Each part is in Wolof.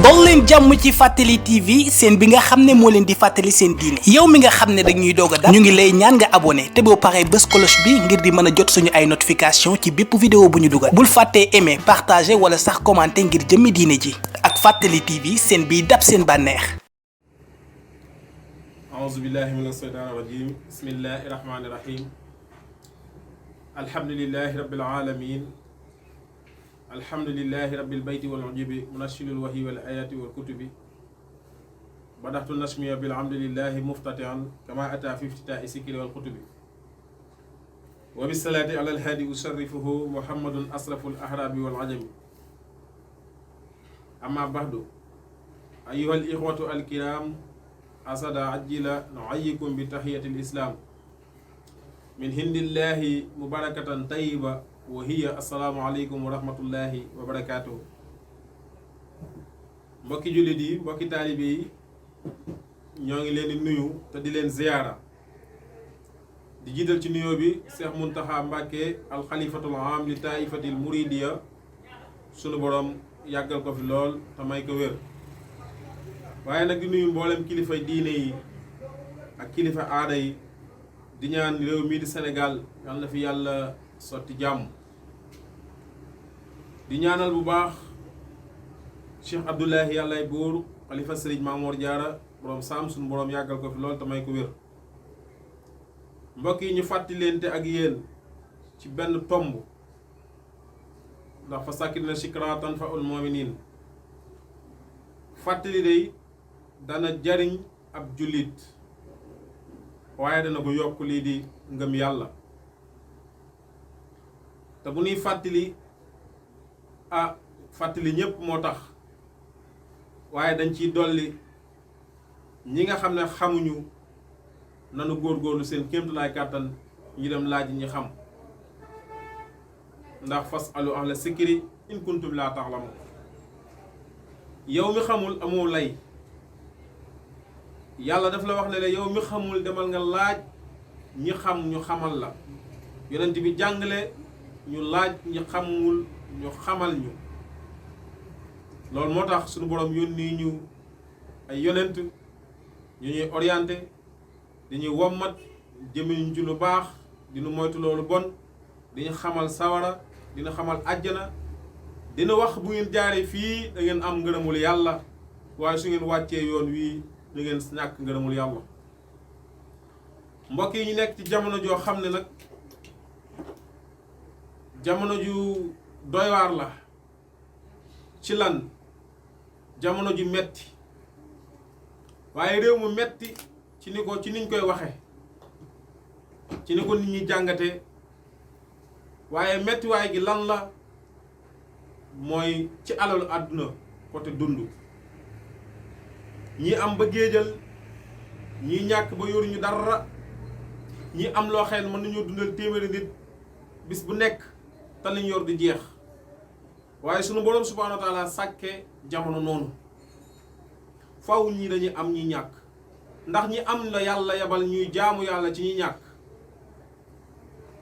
dol leen jàmm ci Fàttali TV seen bi nga xam ne moo leen di fàttali seen diine yow mi nga xam ne dañuy doog a dab ñu ngi lay ñaan nga abonné te boo paree bës cloche bi ngir di mën a jot suñu ay notification ci bépp vidéo bu ñu dugal bul fàttee aimer partager wala sax commenter ngir jëmmi diine ji ak Fàttali TV seen biy dab seen bànneex. أعوذ بالله من الشيطان الرجيم بسم الله الرحمن الرحيم الحمد لله رب العالمين الحمد لله رب البيت والعجب منشل الوحي والآيات والكتب بدأت النشمية بالحمد لله مفتتحا كما أتى في افتتاح السكر والكتب وبالصلاة على الهادي أشرفه محمد أشرف الأحراب والعجم أما بعد أيها الإخوة الكرام أسد عجل نعيكم بتحية الإسلام من هند الله مباركة طيبة وهي السلام عليكم ورحمة الله وبركاته mbokki jullit yi mbokki taalibe yi ñoo ngi leen di nuyu te di leen ziyaara di jiital ci nuyoo bi Cheikh Mountakha Mbacké alxalifatul aam li taifatil muridiya sunu borom yàggal ko fi lool te may ko wér waaye nag di nuyu mboolem kilifa diine yi ak kilifa aada yi di ñaan réew mii di Sénégal yal na fi yàlla sotti jàmm di ñaanal bu baax Cheikh Abdoulahi yàllay buur xalifa Sëriñ Mamoor Jaara borom saam suñu borom yàggal ko fi lool te may ko wér mbokk yi ñu fàttalente ak yéen ci benn tomb ndax fa sakkirina shikra tanfa'ul mu'minin fàttali day dana jariñ ab jullit waaye dana ko yokk lii di ngëm yàlla te bu ñuy fàttali fàttali ñépp moo tax waaye dañ ciy dolli ñi nga xam ne xamuñu nanu góorgóorlu seen kéemtulaay kàttan ñu dem laaj ñi xam ndax fasalu ahla sikri in kuntum laa ta'lamun yow mi xamul amoo lay yàlla daf la wax ne la yow mi xamul demal nga laaj ñi xam ñu xamal la yonent bi jàngale ñu laaj ñi xamul ñu xamal ñu loolu moo tax suñu borom yónni ñu ay yonent ñu ñuy orienté dañuy wommat jëmiñ ci lu baax dinu moytu loolu bon diñu xamal sawara dina xamal àjjana dina wax bu ngeen jaaree fii da ngeen am ngërëmul yàlla waaye su ngeen wàccee yoon wii da ngeen ñàkk ngërëmul yàlla mbokk yi ñu nekk ci jamono joo xam ne nag jamono ju doy waar la ci lan jamono ju metti waaye réew mu metti ci niñ koy waxe ci ni ko nit ñi jàngate waaye mettiwaay gi lan la mooy ci alalu àdduna côté dund ñi am ba géejal ñi ñàkk ba yoruñu dara ñi am loo xeen mën nañoo dundal téeméeri nit bis bu nekk te lañ yor di jeex waaye sunu boroom subhaanahu wa taala sàkke jamono noonu faw ñi dañuy am ñi ñàkk ndax ñi am la yàlla yabal ñuy jaamu yàlla ci ñi ñàkk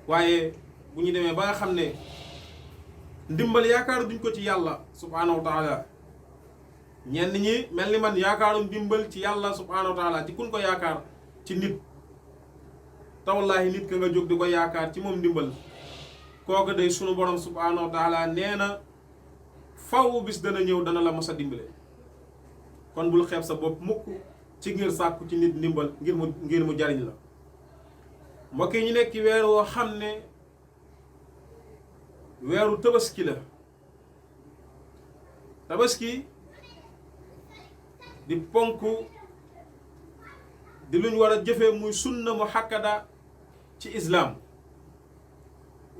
waaye bu ñu demee ba nga xam ne ndimbal yaakaaru duñ ko ci yàlla subhaanahu wa taala ñenn ñi mel ni man yaakaaru ndimbal ci yàlla subhaanahu wa taala ci kun ko yaakaar ci nit te wallaahi nit ka nga jóg di ko yaakaar ci moom ndimbal kooku day sunu borom subhaanahu wa taala nee na faw bis dana ñëw dana la mos a dimbale kon bul xeeb sa bopp mukk ci ngir sàkku ci nit ndimbal ngir mu jariñ la mbokk yi ñu nekk ci weer woo xam ne weeru tabaski la tabaski di ponk di luñ war a jëfee muy sunna mu xakkada ci islaam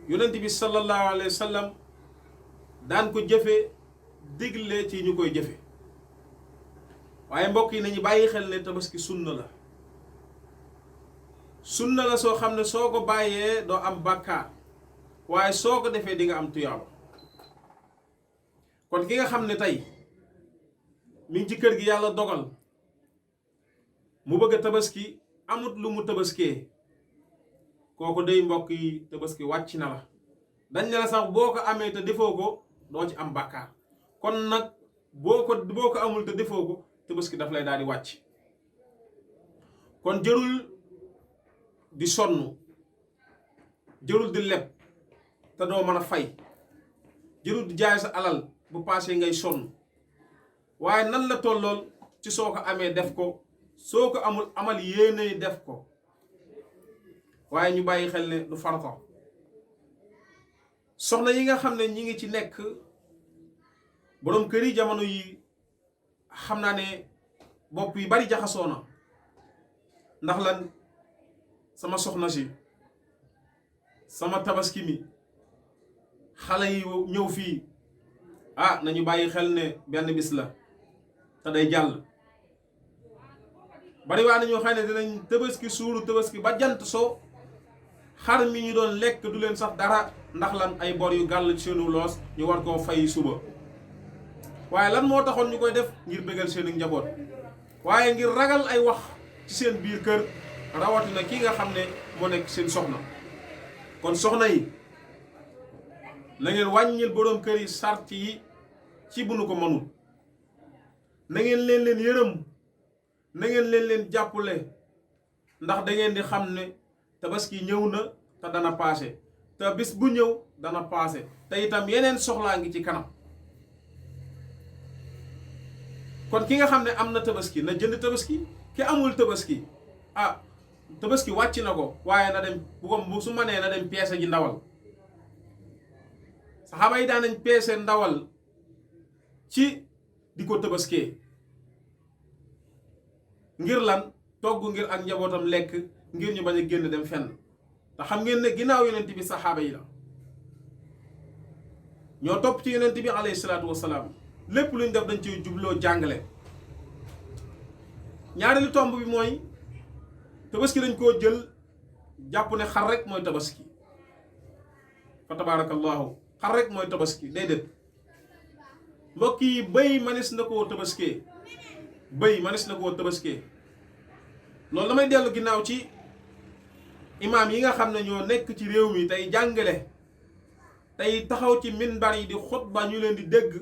yonent bi sallallahu alayhi wa sallam daan ko jëfe digle ci ñu koy jëfe waaye mbokk yi nañu bàyyi xel ne tabaski sunna la soo xam ne soo ko bàyyee doo am bàkkaar waaye soo ko defee di nga am tuyaaba kon ki nga xam ne tey mi ngi ci kër gi yàlla dogal mu bëgg a tabaski amut lu mu tabaskee kooku day mbokk yi tabaski wàcc na la dañ ne la sax boo ko amee te defoo ko doo ci am bàkkaar kon nag boo ko amul te defoo ko tabaski daf lay daal di wàcc. kon jërul di sonn, jërul di leb te doo mën a fay, jërul di jaay sa alal bu paasee ngay sonn. waaye nan la tollool ci soo ko amee def ko, soo ko amul amal yéene def ko. waaye ñu bàyyi xel ne du farata. soxna yi nga xam ne ñi ngi ci nekk, boroom kër yi jamono yi xam naa ne bopp yi bari jaxasoo na. ndax lan? sama soxna si, sama tabaski mi, xale yi ñëw fii, nañu bàyyi xel ne benn bis la te day jàll. bari waa nañoo xam ne dinañ tabaski suuru tabaski ba jant soo, xar mi ñu doon lekk du leen sax dara. ndax lan? ay bor yu gàll ci seenu loos ñu war koo fay suba. waaye lan moo taxoon ñu koy def? ngir bëggal seeni njaboot, waaye ngir ragal ay wax ci seen biir kër, rawatina ki nga xam ne moo nekk seen soxna. kon soxna yi na ngeen wàññil boroom kër yi sart yi ci bu nu ko mënul. na ngeen leen yërëm, na ngeen leen jàppale, ndax da ngeen di xam ne tabaski ñëw na te dana paase, te bis bu ñëw dana paase, te itam yeneen soxlaa ngi ci kanam. kon ki nga xam ne am na tabaski na jënd tabaski, ki amul tabaski tabaski wàcc na ko, waaye na dem bu su mënee na dem peese ji ndawal. saxaaba yi daan nañ peese ndawal ci di ko tabaskee. ngir lan? togg ngir ak njabootam lekk, ngir ñu bañ a génn dem fenn. te xam ngeen ne ginnaaw yonent bi saxaaba yi la, ñoo topp ci yonent bi alayhi salaatu wasalaam. lépp luñ def dañ ci jubloo jàngale. ñaareelu tomb bi mooy tabaski dañ koo jël jàpp ne xar rek mooy tabaski. fa tabarakallahu, xar rek mooy tabaski. déedéet mbokk yi, bëy manis na koo tabaskee. bëy manis na koo tabaskee. loolu damay dellu ginnaaw ci imaam yi nga xam ne ñoo nekk ci réew mi tey jàngale, tey taxaw ci minbar yi di xutba ñu leen di dégg.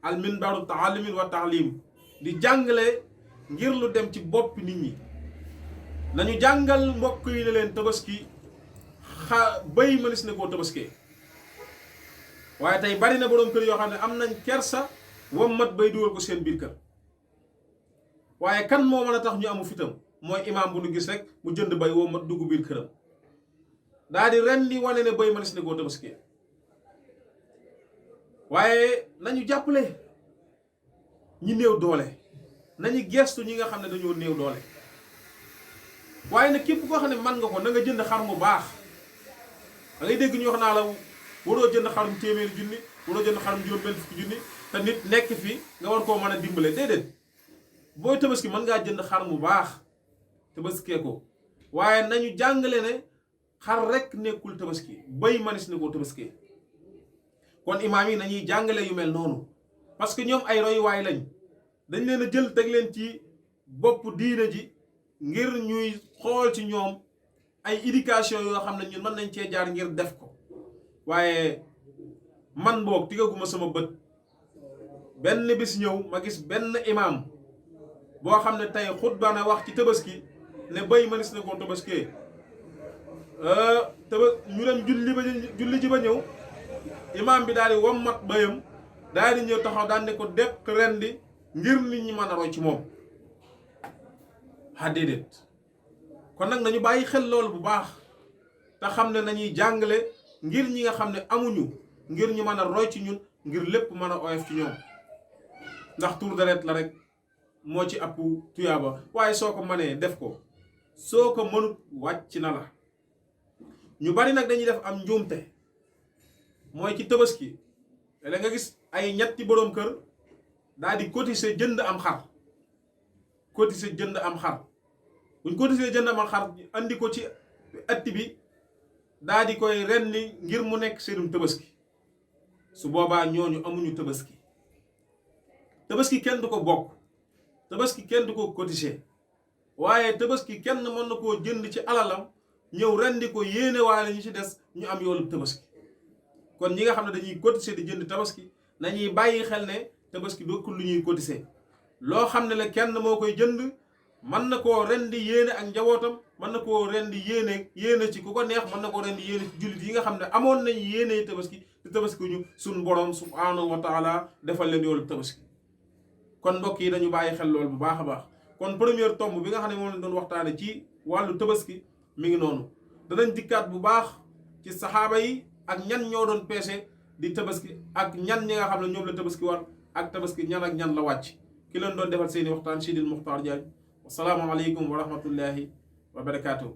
al minbaru taalimin wa taalim, di jàngale ngir lu dem ci boppi nit ñi. nañu jàngal mbokk yi ne leen tabaski bëy mënis na koo tabaskee. waaye tey bari na boroom kër yoo xam ne am nañ kersa wammat bëy dugal ko seen biir kër. waaye kan moo mën a tax ñu amu fitam? mooy imaam bu nu gis rek mu jënd bëy wammat dugg biir këram daa di ren di wane ne bëy mënis na koo tabaskee. waaye nañu jàppale ñi néew doole, nañu gestu ñi nga xam ne dañoo néew doole. waaye nag képp koo xam ne man nga ko, na nga jënd xar mu baax. da ngay dégg ñu wax naa la waroo jënd xarum téeméeri junni, waroo jënd xarum juróom-benn fukki junni, te nit nekk fi nga war koo mën a dimbale. déedéet, booy tabaski mën ngaa jënd xar mu baax tabaskee ko. waaye nañu jàngale ne xar rek nekkul tabaski, bëy manis na koo tabaskee. kon imaam yi nañuy jàngale yu mel noonu, parce que ñoom ay royuwaay lañ. dañ leen a jël teg leen ci bopp diina ji ngir ñuy xool ci ñoom ay éducation yoo xam ne ñun mën nañ cee jaar ngir def ko. waaye man boog tigaguma sama bët benn bis ñëw ma gis benn imaam boo xam ne tey xutba na wax ci tabaski ne bëy mënis na koo tabaskee. ñu dem julli ji ba ñëw, imaam bi daal di wommat bëyam, daal di ñëw taxaw daan ne ko dekk rendi ngir nit ñi mën a roy ci moom. déedéet. kon nag nañu bàyyi xel loolu bu baax te xam ne nañuy jàngale ngir ñi nga xam ne amuñu, ngir ñu mën a roy ci ñun, ngir lépp mën a oyof ci ñoom. ndax tur deret la rek moo ci ëpp tuyaaba. waaye soo ko mënee def ko, soo ko mënut wàcc na la. ñu bari nag dañuy def am njuumte, mooy ci tabaski la nga gis ay ñetti boroom kër daal di cotiser jënd am xar. cotiser jënd am xar, buñ cotiser jënd am xar andi ko ci ëtt bi daal di koy rendi ngir mu nekk seenum tabaski. su boobaa ñooñu amuñu tabaski. tabaski kenn du ko bokk, tabaski kenn du ko cotiser. waaye tabaski kenn mën na koo jënd ci alalam ñëw rendi ko yéene waale ñu ci des ñu am yoolu tabaski. kon ñi nga xam ne dañuy cotiser di jënd tabaski nañuy bàyyi xel ne tabaski dokkul lu ñuy cotiser loo xam ne la kenn moo koy jënd mën na koo rendi yéene ak njabootam mën na koo rendi yéene ci ku ko neex mën na koo rendi yéene ci jullit yi nga xam ne amoon nañ yéene tabaski te tabaski ñu suñ borom subhanahu wa taala defal leen yoolu tabaski. kon mbokk yi dañu bàyyi xel loolu bu baax a baax kon première tomb bi nga xam ne moom lañ doon waxtaane ci wàllu tabaski mi ngi noonu. danañ dikkaat bu baax ci saxaaba yi ak ñan ñoo doon peese di tabaski ak ñan ñi nga xam ne ñoom la tabaski war ak tabaski ñan ak ñan la wàcc ki leen doon defal seeni waxtaan Sidil Muxtaar Jaañ assalaamu aleykum wa rahmatullahi wa barakaatuh.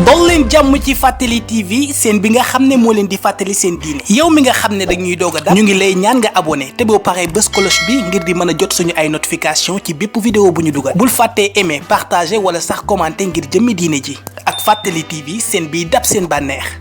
dol leen jàmm ci Fàttali TV seen bi nga xam ne moo leen di fàttali seen diine yow mi nga xam ne dañuy doog a dab ñu ngi lay ñaan nga abonné te boo paree bës cloche bi ngir di mën a jot suñu ay notification ci bépp vidéo bu ñu dugal bul fàttee aimer partager wala sax commenter ngir jëmmi diine ji ak Fàttali TV seen biy dab seen bànneex.